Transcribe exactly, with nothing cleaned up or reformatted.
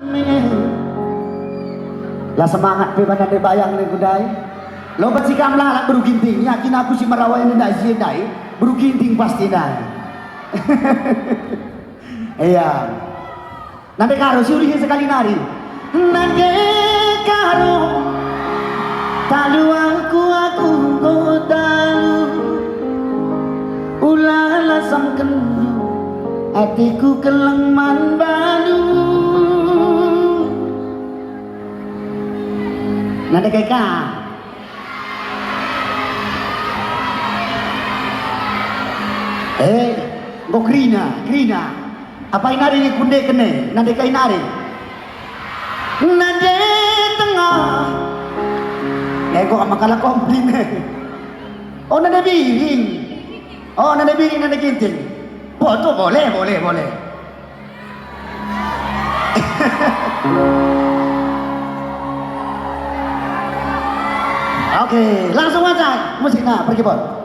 La semangat pe bana de bayang ne kudai. Lompat si kam lalap beru Ginting, yakin aku si merawai ne ndai si ndai, beru Ginting pasti ndai. Iya. Nande karo si ulihi sekali nari. Nande karo talu aku, aku enggo talu. Ula lasam kenu, atiku keleng man bandu. Nande kai ka? Eh, enggo kerina, kerina. Apai nari ni kunde kene, nande kai nari? Nande tengah. Eh, kok makalah komplain, eh. Oh, nande biring. Oh, nande biring, nande Ginting. Betul, boleh, boleh, boleh. Oke, langsung aja musiknya, pergi, Bos.